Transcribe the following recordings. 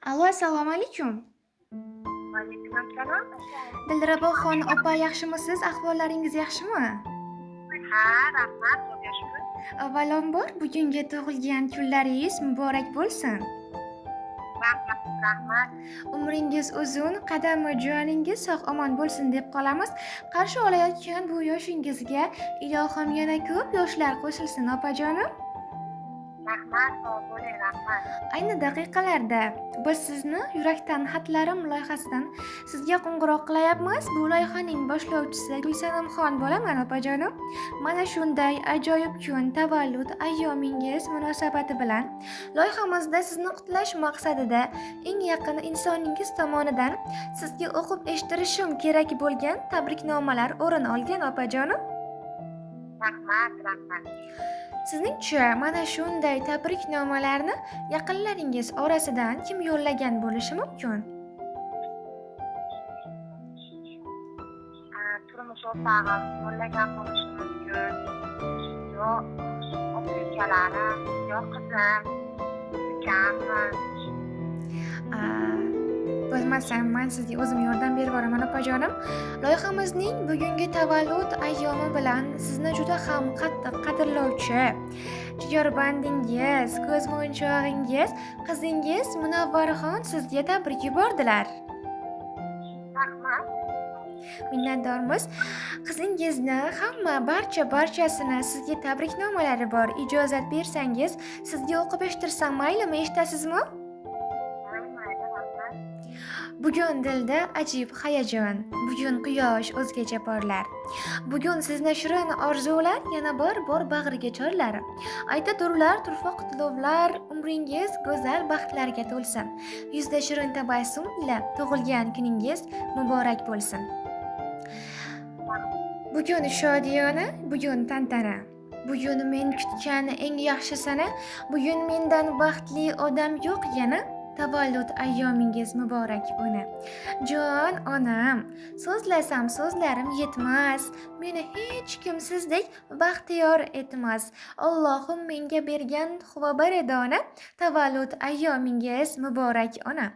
Alo, assalomu alaykum. Alaykum assalom. Dilraboxon opa, yaxshimisiz? Ahvollaringiz yaxshimi? Ha, rahmat, Xudoga shukr. Avvalambor, bugungi tug'ilgan kunlaringiz muborak bo'lsin. Rahmat, rahmat. Umringiz uzun, qadami joningiz sog' omon bo'lsin deb qolamiz. Qarshi olayotgan bu yoshingizga ilohim yana ko'p yoshlar qo'shilsin, opajonim. Rahmat, sog' bo'ling, rahmat. Ayni daqiqalarda biz sizni Yurakdan xatlarim loyihasidan sizga qo'ng'iroq qilayapmiz. Bu loyihaning boshlovchisi Gulsanamxon bo'laman, opajonim. Mana shunday ajoyib kun, tavallud ayyomingiz munosabati bilan loyihamizda sizni qutlash maqsadida eng yaqin insoningiz tomonidan sizga o'qib eshittirishim kerak bo'lgan tabriknomalar o'rin olgan, opajonim. Rahmat, rahmat. Sizningcha, mana shunday tabriknomalarni yaqinlaringiz orasidan kim yo'llagan bo'lishi mumkin? Turmush o'rtog'im yo'llagan bo'lishi mumkin. Yo opa ukalarim, yo qizim, ukammi. Bo'lmasam man sizga o'zim yordam berib yuboraman, opajonim. Loyihamizning bugungi tavallud ayyomi bilan sizni juda ham qattiq qadrlovchi jigarbandingiz, ko'zmonchog'ingiz, qizingiz Munavvaraxon sizga tabrik yubordilar. Rahmat. Minnatdormiz. Qizingizni hamma barcha barchasini sizga tabriknomalari bor. Ijozat bersangiz, sizga o'qib eshittirsam maylimi, eshitasizmi? Mayli, rahmat. Bugun dilda ajib hayajon, bugun quyosh o'zgacha porlar. Bugun sizni shirin orzular yana bir bor bag'riga chorlar. Ayta turlar turfa qutlovlar, umringiz go'zal baxtlarga to'lsin. Yuzda shirin tabassum ila tug'ilgan kuningiz muborak bo'lsin. Bugun shodiyona, bugun tantana. Bugun men kutgan eng yaxshi sana, bugun mendan baxtli odam yo'q yana. Tavallud ayyomingiz muborak, ona. Jon onam, so'zlasam so'zlarim yetmas. Meni hech kim sizdek baxtiyor etmas. Allohim menga bergan xuvabaredona, tavallud ayyomingiz muborak, ona.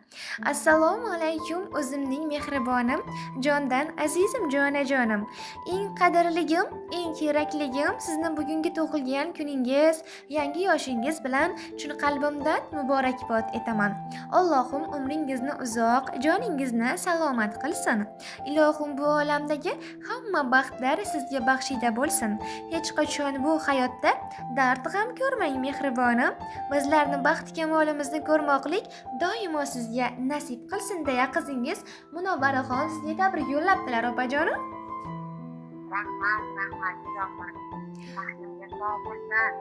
Assalomu alaykum, o'zimning mehribonim, jondan azizim, jonajonim. Eng qadrligim, eng kerakligim, sizni bugungi tug'ilgan kuningiz, yangi yoshingiz bilan chin qalbimdan muborakbod etaman. Allohim umringizni uzoq, joningizni salomat qilsin. Ilohim bu olamdagi hamma baxtlar sizga baxshida bo'lsin. Hech qachon bu hayotda dard g'am ko'rmang, mehribonim. Bizlarni baxt kamolimizni ko'rmoqlik doimo sizga nasib qilsin, deya qizingiz Munavvaraxon sizga tabrik yo'llabdilar, opajonim. Rahmat, rahmat, ilohim. Baxtimga sog' bo'lsin.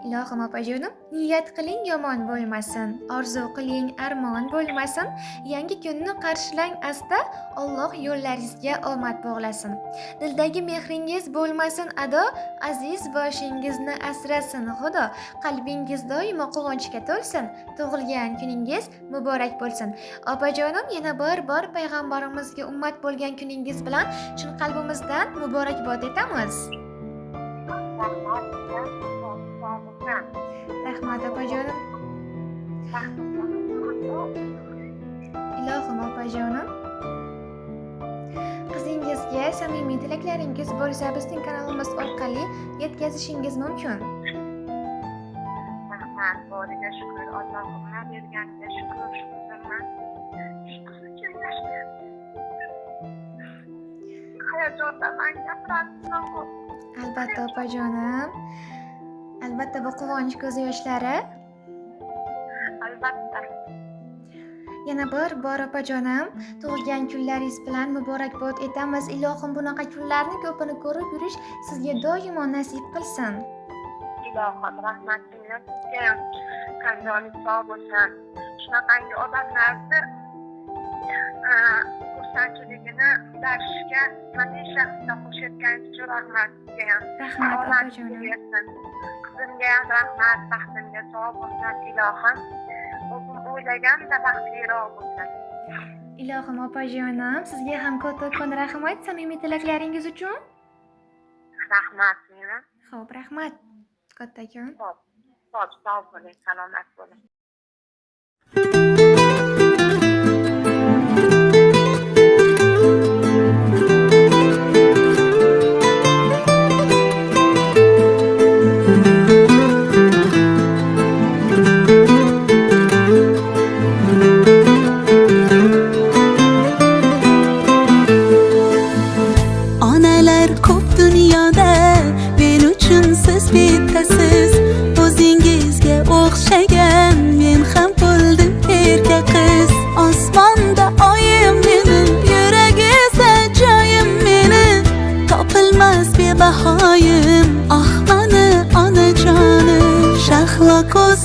Ilohim, opajonim, niyat qiling yomon bo'lmasin, orzu qiling armon bo'lmasin. Yangi kunni qarshilang asta, Alloh yo'llaringizga omad bog'lasin. Dildagi mehringiz bo'lmasin ado, aziz boshingizni asrasin Xudo. Qalbingiz doimo quvonchga to'lsin. Tug'ilgan kuningiz muborak bo'lsin. Opajonim, yana bir bor payg'ambarimizga ummat bo'lgan kuningiz bilan chin qalbimizdan muborakbod etamiz. Rahmat, sog' bo'lsin. Rahmat, opajonim. Baxtimga. Ilohim, opajonim. Qizingizga samimiy tilaklaringiz bo'lsa, bizning kanalimiz orqali yetkazishingiz mumkin. Rahmat, boriga shukur, Allohimni berganiga shukur, shu qizimni, shu qiz uchun yashayapman. Hayajondaman, gapirolmayman. Albatta, opajonim. Albatta, bu quvonch ko'z yoshlari. Albatta. Yana bir bor, opajonim, tug'ilgan kunlaringiz bilan muborakbod etamiz. Ilohim bunaqa kunlarni ko'pini ko'rib yurish sizga doimo nasib qilsin. Ilohim, rahmat singlim, sizga ham joningiz sog' bo'lsin. Shunaqangi odamlarni xursandchiligini ulashishga hamisha hissa qo'shayotganingiz uchun rahmat sizga ham. Rahmat, Omadingiz opajonim. bersin. Qizimga ham rahmat, baxtimga sog' bo'lsin, ilohim. O'zim o'ylaganda baxtliroq bo'lsin. Ilohim, opajonim, sizga ham kattakon rahmat samimiy tilaklaringiz uchun. Rahmat singlim. Xo'p, rahmat kattakon. Xo'p, xo'p, sog' bo'ling, salomat bo'ling.